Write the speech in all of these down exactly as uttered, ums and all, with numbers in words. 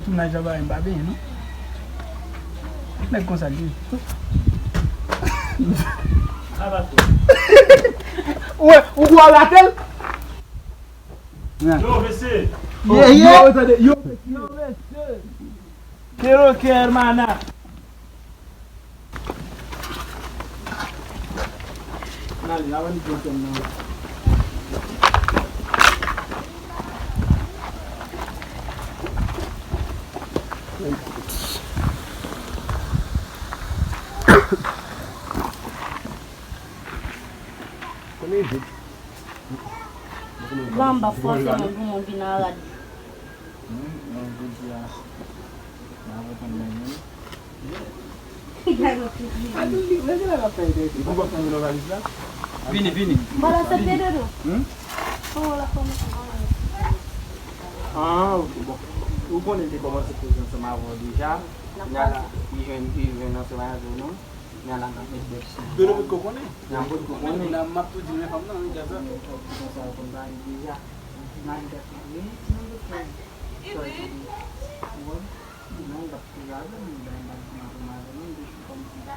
Mennaj la pa, m pa benyen non. Nèg konsa li ye. Ou wè, ou kwè w rate l? Yo, mesye. Ye, ye. Yo, mesye. Quiero que hermana. N ale, avan li pran kè m nan. Konnen vit. Bon, m pa fòse moun pou moun vin a rad. Mwen, mwen, jodi a, mwen ap reponn mwen menm. Ou pa fè nan valiz la? Vini, vini. Voilà, se te dodo. Hmm? Oh, la femme. Ah, ok, bon. Ou konnen te kòmanse koze ansanm avè w deja. Nala, li jwenn, li jwenn ansanm avè w, non? Nala, n ap met bèk sou. Dodo potko konnen. Nala potko konnen. Nala, m ap tou di men fanm nan, wi, gaz la. Konsa, konn pale deja. Nala, li t ap tou di men ti nan bèk la. Sòl, ou wè? Nan, l ap tou di avè m, li bay m bal pou m ap renmen avè l, men depi kòmsi m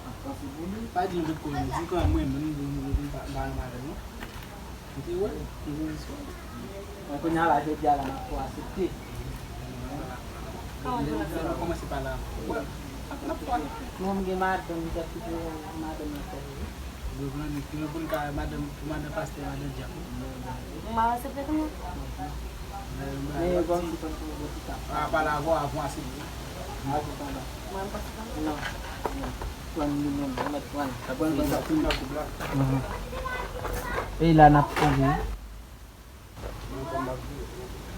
ap panse pou li. Pa di m potko konnen, di kanmenm, mwen, mwen, mwen, mwen, m pa, m pa renmen avè l, non. Ou te wè, m te wè sou. Mwen kounye a la, jodi a la, m ap tou aksepte. Lè nou kòmanse pale avè w, wè, n ap tou aksepte. Mwen, m gen madanm, m t ap kite madanm nan fè li. Yo plane, yo konn ka madanm, pou madanm pastè, madanm djab. M ap aksepte tou. Men bon, si konn pou yo ti ta. A, pale avè w avan aksepte. A, se pa la. Mwen, m pase pa. Non. Non. Pran li menm, ou mèt pran l. Sa pran l, pran l, sa pran l. Mhm. E la n ap kouri.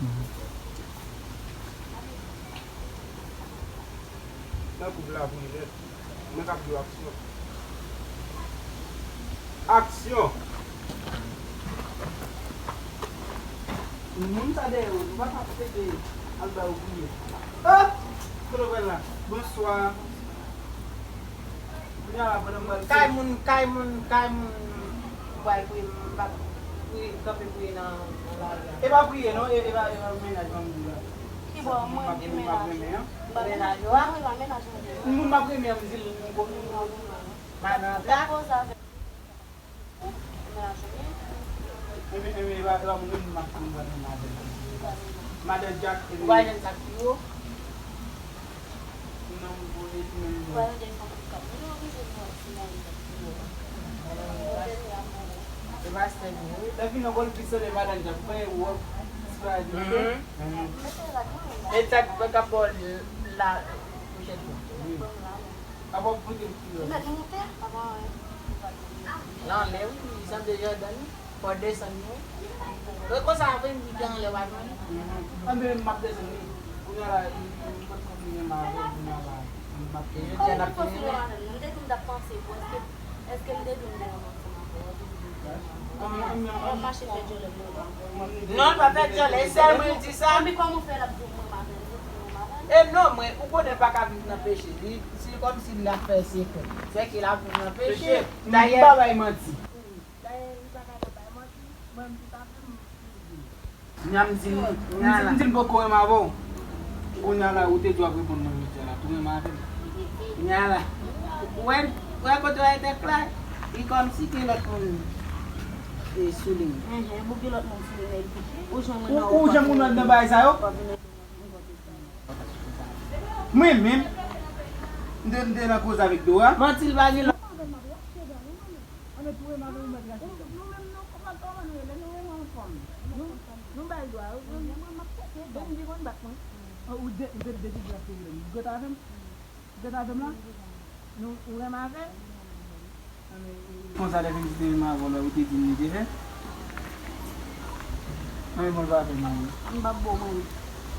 Mhm. Nan koup la, pou li nèt. Mwen k ap di w aksyon. Aksyon! Moun sa dèyè w, nou pa ka pede al ba yo priye. Ah! Kote w pral la? Bonswa. Kounye a la, pandan m pral kay moun, kay moun, kay moun, ou pral priye, m p ap priye, kanpe priye nan, nan lari a. E pa priye non, e, e pa, e pa mennaj mwen m di la. Ki bò? Mwen gen mennaj. Mennaj ou a? Mwen pa mennaj mwen. Moun m ap renmen an, m di l, m ko-, madan an ta. Koze avè m. Mennaj ou ye? Enben, enben, e pa, e pa moun m ap, m ap renmen avè l. Madan Jack, enben. Ou pa jwenn sa k pi wo? Non, m voye tou menm. Ou pa tande fanm k ap, nou oblije nou wè si nan yon jan pi wo. E pastè li, wi. Lè fini ankò, l plis sòlè madan Jack, mwen wòb, ti bagay de. Mhm. E sa k fè k ap ba w la pwochèn fwa. Wi. Apa w pote l pi lwen. Ou mèt moute? Apa, wi. Nan lè, wi, li sanble Jordan, wi. Fò w desann, wi. E konsa, apre, m di gen anlè, w a jwenn. Mhm. Anben, m ap desann, wi. Kounye a la, m, m, m potko fin renmen avè l, kounye a la, m ap desann. Kòman w te fè sou yon avè m? M te di m t ap panse pou, èske, èske m te di w m te renmen ansanm avè w, èske m te di w m te renmen avè w? W ap mache fè djòlè pou mwen. Non, l pa fè djòlè, e sèl mwen l di sa. Epi kòman w fè l ap di w m renmen avè l, ou di m renmen avè l? E non, mwen, ou konnen l pa ka viv nan peche. Li, se kòmsi l ap fè sekrè. Sèke l ap viv nan peche. Dayè, m pa bay manti. Dayè, li pa ka nan bay manti. Mwen, m te pa vle m di l. Nya m di l, nya la. M di l m poko renmen avè w. Kounye a la, ou te di w ap reponn mwen jodi a la. Tou renmen avè m. Nya la. Ou wè, ou wè kote w wè tèt la? Li kòmsi gen lòt moun, e, sou li. Mhm, pou gen lòt moun sou li, men ou jwenn mwen nan ou janm konn nan bagay sa yo? Mwen menm, m te, m te nan koze avèk Dora. Manti l pa gen lòt. Ann tou renmen avè w, mèt rache. Nou menm, nou, kòman, kòman nou rele? Nou renmen ansanm. Nou, nou bay dwa. Depi m di konn bat mwen. Ou de, ou de, depi w ap rele m. Ou gete avè m? Ou gete avè m la? Nou, ou renmen avè l? Konsa, lè Felisite renmen avè w la, ou te di m li te fè? Anben, bon, l pa fè m anyen. M p ap ba w mwen.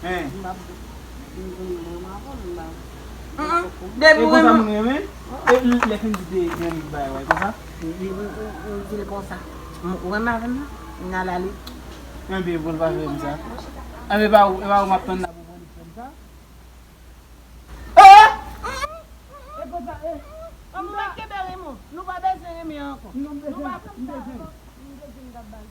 Hein? M p ap ba w. M di m renmen avè w, m ba w. Depi ou renmen. E konsa moun renmen? E lè Felisite renmen bay, wè, konsa? M di l konsa. Ou renmen avè m nan? M nan la li. Anben, bon, l pa fè m sa. Anben, e pa ou, e pa ou m ap tann la pou w fè m sa? E konsa, e. An, nou mèt kenbe Raymond. Nou pa bezwen renmen ankò. Nou pa bezwen, nou bezwen.